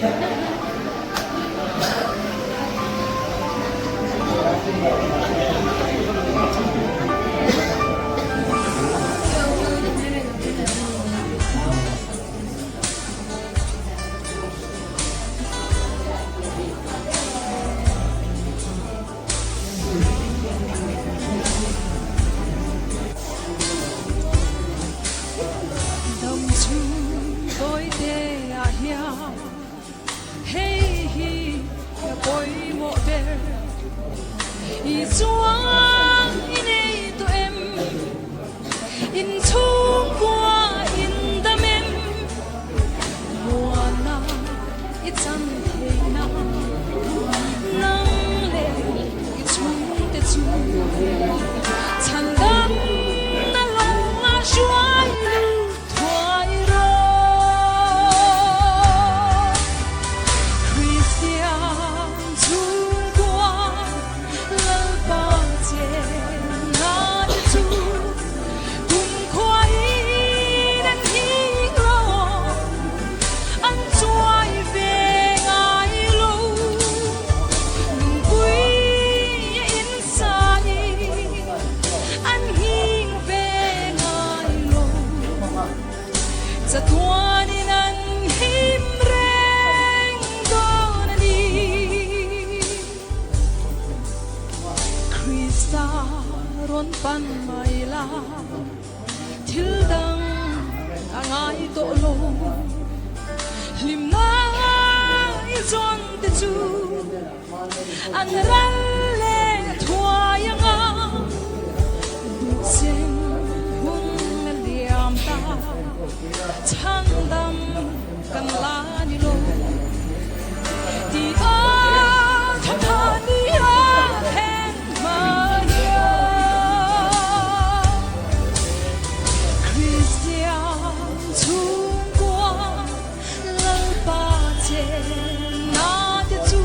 Dam chhung tawite ah hian hei hi ka pawimawh ber. I chuang i nei tawh em? In chhungkua in dam em? Muana i chan theihna nang leh i chhungte chu chhan dam na lo a hruai lut thuai rawh. Kristian chhungkua Lalpa chenna te chu kumkhuain an hing rawh, an chuai ve ngai lo. Lungpui a insain an hing ve ngai lo. Chatuanin an him reng dawn a ni. Krista rawn pan mai la, thil dang a ngai tawh lo. Hlimna i zawn te chu an ral leh thuai ang a, duhsen hun a liam ta, chhandam kan la ni lo. Ti a tha ni a then hma hian Kristian chhungkua Lalpa chenna te chu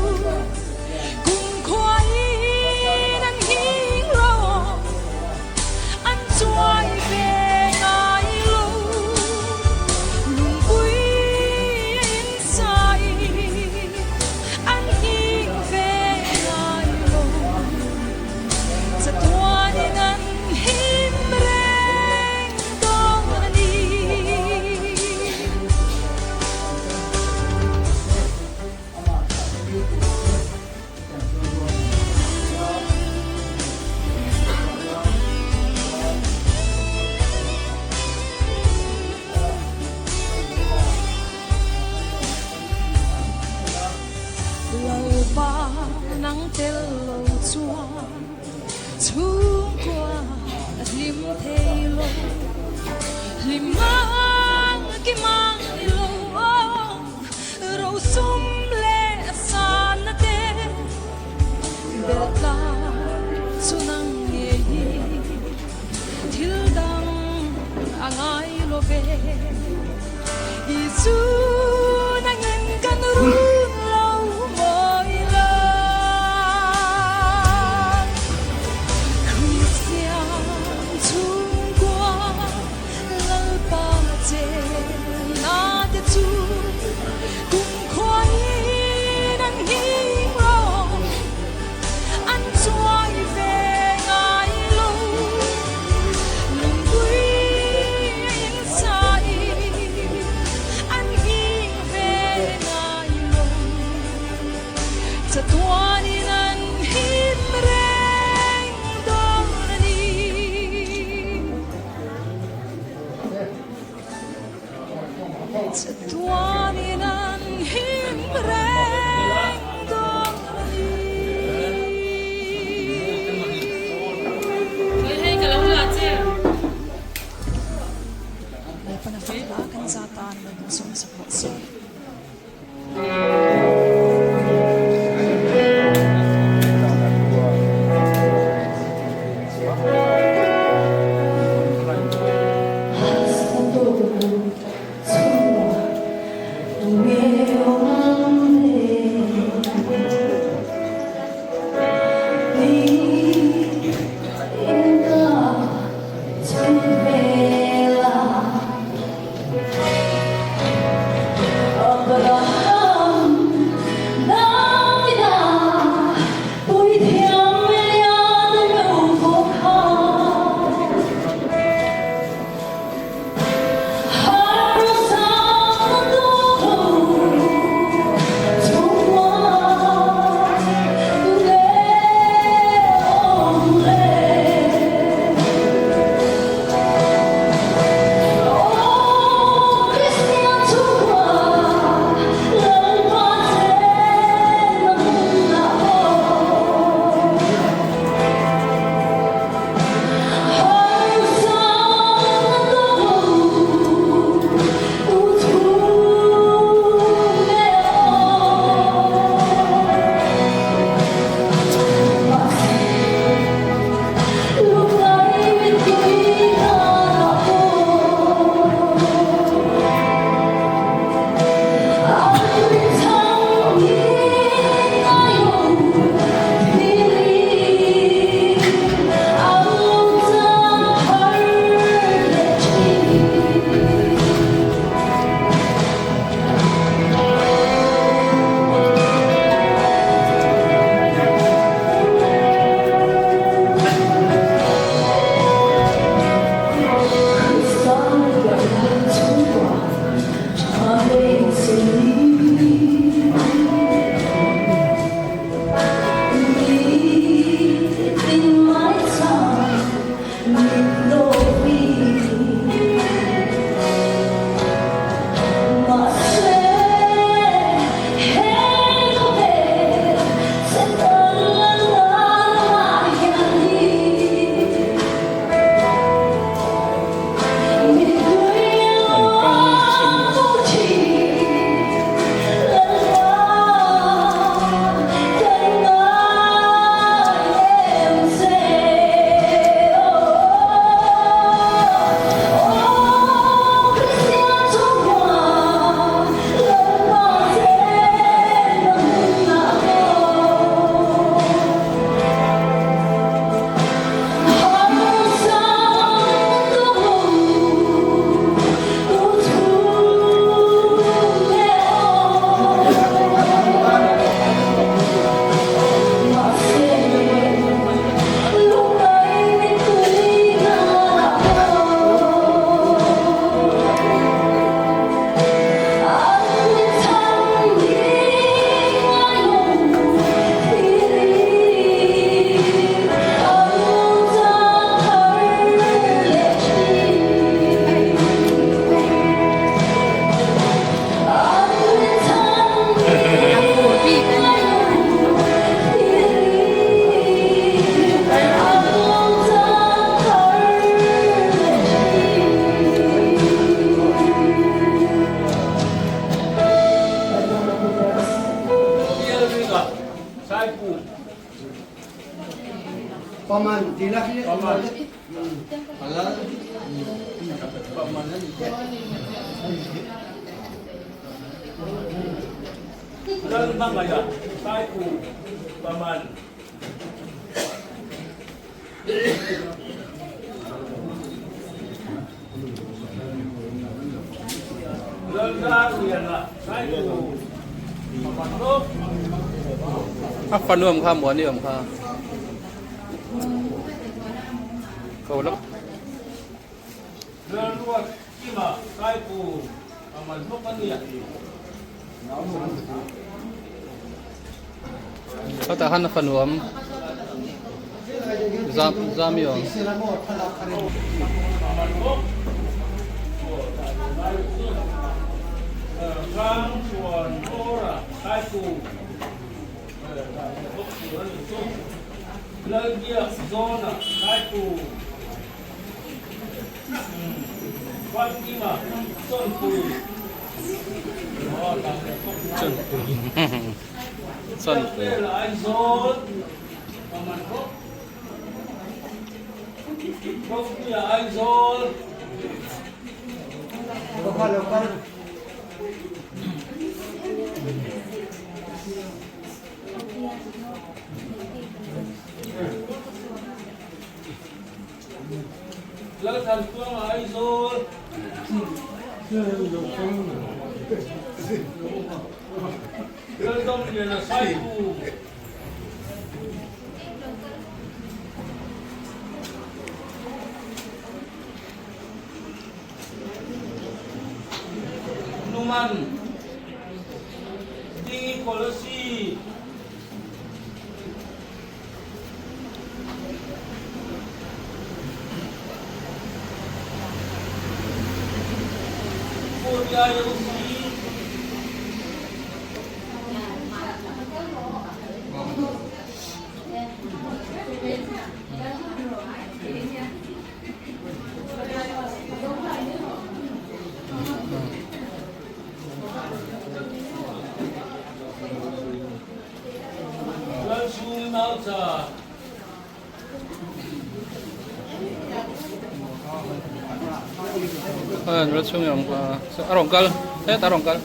kumkhuain an hing rawh, an chuai ve ngai lo. Lungpui a insai an hing ve ngai lo. Chatuanin an him reng dawn a ni. Lalpa nang tel lo chuan chhungkua a hlim thei lo, hlim ang kim ang i lo Rosum leh sana te belh tlang chu nang ngei hi thil dang a ngai lo ve. I chu nangin kan run lo mawi lo. Kristian chhungkua Lalpa chenna te chu kumkhuain an nghing rawh, an chuai ve ngai lo. Lungpui a insai an nghing ve ngai lo. Chatuanin an him reng dawn a ni. Chatuanin an him reng dawn a ni. Lalpana fakna kan za tan lo sawm sak rawh se. Lal hmangaih Saipu Paman. A fanu awm kha Muani awm kha ko la. Hetah khan a fanu awm zam zami awm. Nula chhung i awm kha a rawn kal hetah a rawn kal.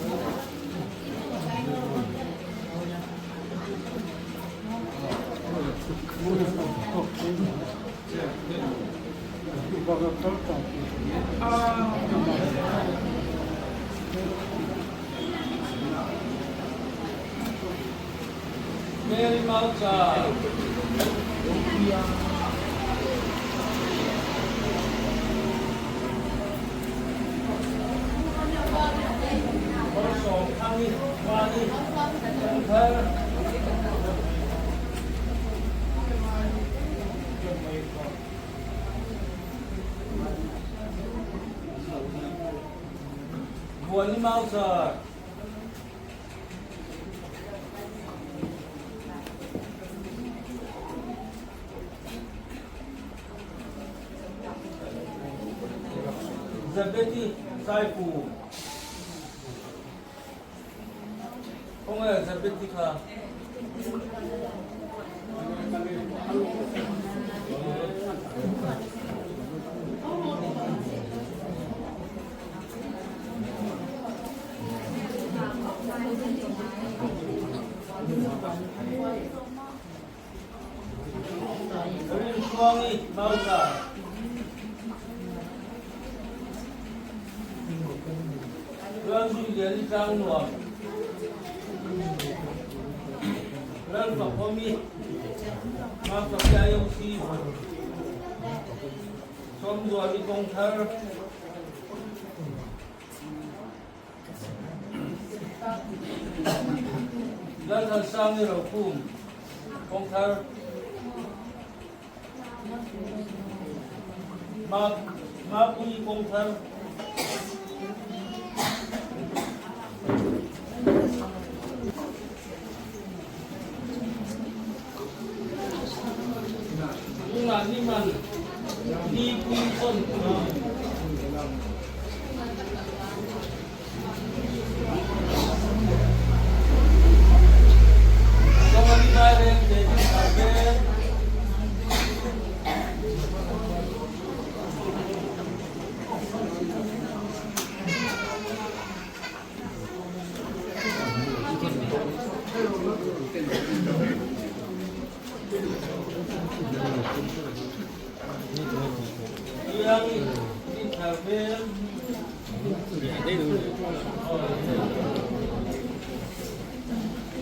Kawngthar Veng.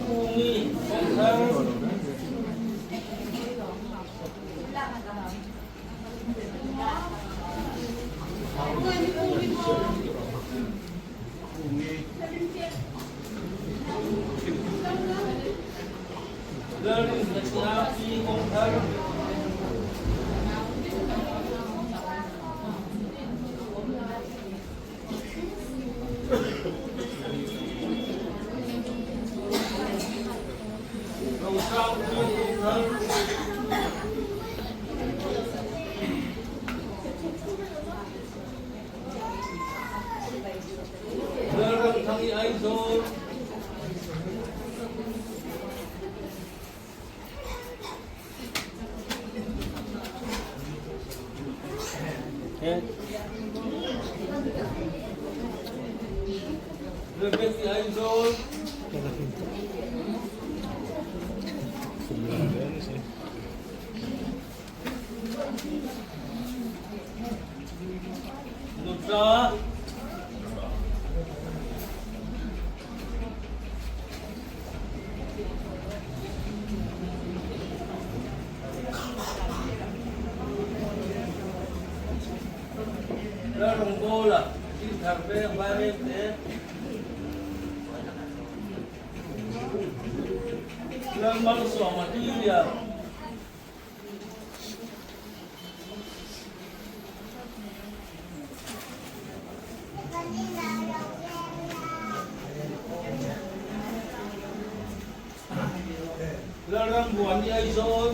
Kungi Kawngthar. Lalrinhmachhia Pi Kawngthar. Rosang Pi Kawngthar. Lalramthangi Aizawl. Rebecca Aizawl. Nutla. Lalrawngbawla Dinthar Veng Vairengte. Lalmalsawma Tuilian. Lalrambuani Aizawl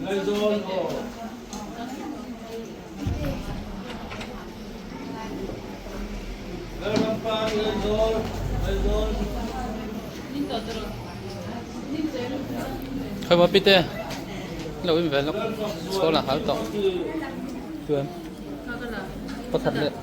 Aizawl aw. Lalrampari Aizawl Aizawl. Khai maw pite lo in vel lawk chhawl a hal tawh chuan pakhat leh.